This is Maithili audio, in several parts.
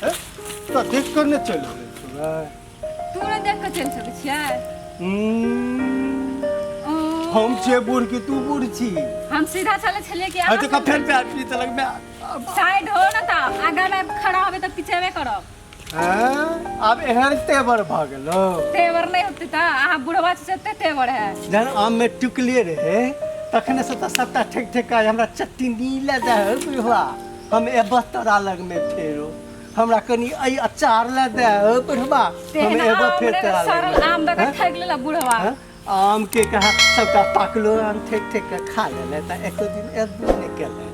हैं? तऽ देख कऽ नहि चलि अबै छौ तू नहि देख कऽ चलि सकै छियै? हम छियै बूढ़ कि तू बूढ़ छी? हम सीधा चलै छलियै कि अहाँ देखा फेर पैर पी तलक में साइड हो ना तऽ आगा में खड़ा होबे तऽ पिछेबे करब। हाँ, आब एहन तेवर भऽ गेलो। तेवर नहीं होते तऽ अहाँ बुढ़वा छी से तेवर है। जहन आम में टुकले रहे तखने से तऽ सबटा ठेक ठेक कऽ हमरा चटनी लए दे बुढ़वा, हम एबह तोरा लग में फेरो, हमरा कनि एहि अचार लए दे बुढ़वा, हम तेहन एबह आम फेर रे तोरा लग सड़ल में। आम दऽ कऽ हाँ? ठकि लेलक बुढ़वा। हाँ? आम के कहा सबटा पाकलो आम ठेक ठेक के खा लेले तऽ एको दिन एबो नहि केले।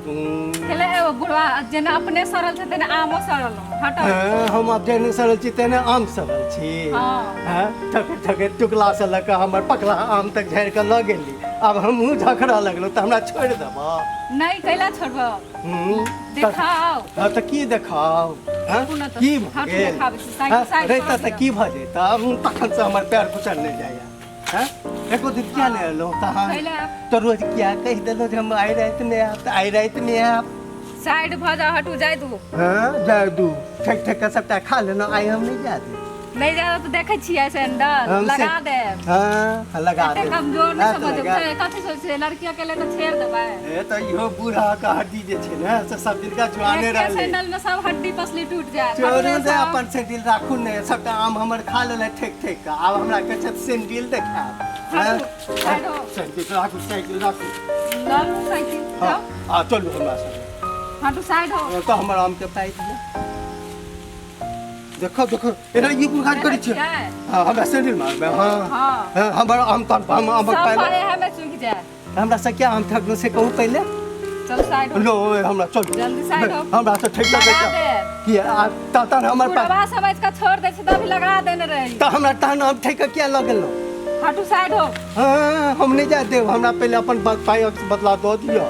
केले एगो बुढ़वा जेना अपने सड़ल छै तेना आमो सड़ल हो। हटो। हाँ, हम आब जेहने सड़ल छी तेहने आम सड़ल छी। हाँ। हाँ, ठके ठके टुकला से लऽ कऽ हमर पकला आम तक झाड़ि कऽ लऽ गेली, आब हमहूँ झखड़ऽ लगलहुँ तऽ हमरा छोड़ि देबऽ? नहीं, कैला छोड़बो? देखाओ। हाँ तऽ की देखाउ? हाँ? देखू ने तऽ, की भऽ हटू गेल? देखाबै छी, साइकिल हाँ, साइड रहितऽ कऽ तऽ दिअ। की भऽ जैतऽ? तखन से हमर पैर कुचल नहि जाइया। हाँ? एको दिन किया नहि एलहुँ तहन? कैला? तो रोज किया कहि देलहुँ जे हम आइ रातिमे आयब तऽ आइ रातिमे आयब। साइड भऽ जाओ, हटू, जाय दू। हाँ, जाय दू, ठेक ठेक कऽ सबटा खा लेलहुँ, आइ हम नहि जा देब। नहीं जाओ तो देखै छियै सैंडल हम से- लगा देब। हाँ, लगा एते देब। कमजोर नहीं हाँ, तऽ समझ लगा देब। कथी सोचै लड़की अकेले तऽ छेड़ देबै। ए तऽ इहो बूढ़ा के हड्डी जे छै ने से सब दिनका जुआने एके रहलै। सैंडल में सब हड्डी पसली टूट जायत। चोरू हटू दे सब। अपन सैंडिल राखू ने, सबटा आम हमर खा लेले ठेक ठेक कऽ, आब हमरा कहै छथि सैंडिल देखायब। हटू, साइड हो। सैंडिल राखू, साइकिल राखू। लऽ लू साइकिल। हाँ, जाओ। आ चलू हमरा संगे। हटू, साइड हो। तऽ हमर आम के पाइ दिअ। देखो देखो एना ई कोन काज करै छियै? हाँ, हमरा सैंडिल मारबै? हाँ। हाँ। हाँ, हमर आम तऽ हम आमक सब पाइ पाइ हमे चुकि जाए। हमरा से क्या आम ठकलो से कहू पहिले। चल साइड हो। लो हमरा चल जल्दी साइड हो। हमरा से ठकि लगा लगे दे। कि आ त तहन हमर पाइ बुढ़वा समझ के छोड़ दे छै तभी लगा देने रही। तऽ हमरा तहन आम ठकि के किया लऽ गेलहुँ? हटू, साइड हो। हाँ, हम नहि जाय देब, हमरा पहिले अपन पाइ बदला दऽ दिअ।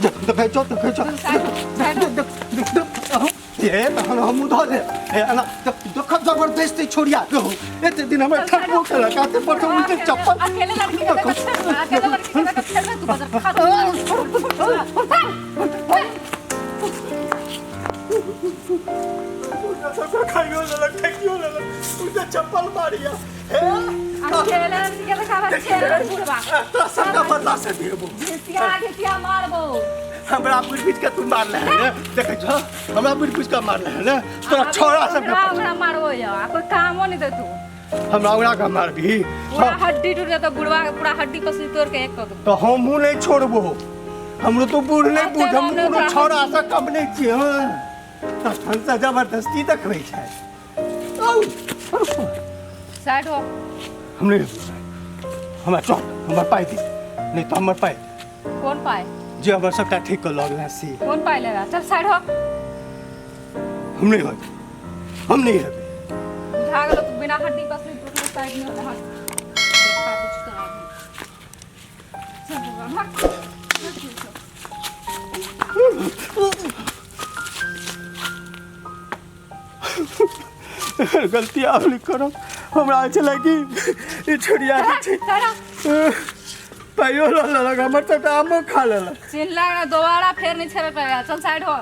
देखै छौ, देखै छौ। चल साइड हो, साइड हो। देख, देख, देख, अहूँ। ए तहन हमहूँ धऽ लेब। ए एना देख जबरदस्ती छोड़िया के हो, एते दिन हमरा ठकबो केलक, एते पर उल्टे चप्पल। अकेले लड़की के देखऽ छेड़, अकेले लड़की के देखऽ छेड़ तू बजर खा। सबके खाइयो लेलक, ठकियो लेलक, उल्टे चप्पल मारिया। हे अकेले लड़की के देखऽ छेड़ बुढ़वा। तोरा सबका बदला से देबो। घिसिया घिसिया मारबो। हमरा बुझ बुझ के तू मारले है ने, देखै छौ हमरा बुझ बुझ के मारले है ने तोरा छोरा सब। ओकरा ओकरा मारबो या आ कोई कामो नहीं दे तू। हमरा ओकरा के मारबी? पूरा हड्डी टूट जाता बुढ़वा के, पूरा हड्डी पसली तोड़ के एक कर दो। तो हमहूँ नहीं छोड़बो, हमरो तो बूढ़ नहीं आते बूढ़, हम हमने कोनो ओकरा छोरा से कम नहीं छियै। हाँ, तखन से जबरदस्ती देखबै छै। औ, साइड हो। हम नहीं हेबै, हमरा चल, हमर पाइ दे, नहीं तो हमर पाइ दे। कौन पाइ? जे हमर सबटा ठीक कऽ लऽ गेला से। कौन पाइ लेगा? चल साइड हो। हम नहीं हेबै, हम नहीं हेबै। बुझा गेलो तू बिना हड्डी पसली टूटले साइड में होता। हट, देखा कुछ तो आदमी। चल बुढ़वा, हट। चल, चल, चल। गलती आब नहि करब। हमरा छलै कि ई छोड़िया के छै। साइड हो। पाइयो लऽ लेलक हमर, सबटा आमो खा लेलक। चिल्ला ना दोबारा, फेर नहीं छेड़े पड़ेगा। चल साइड हो।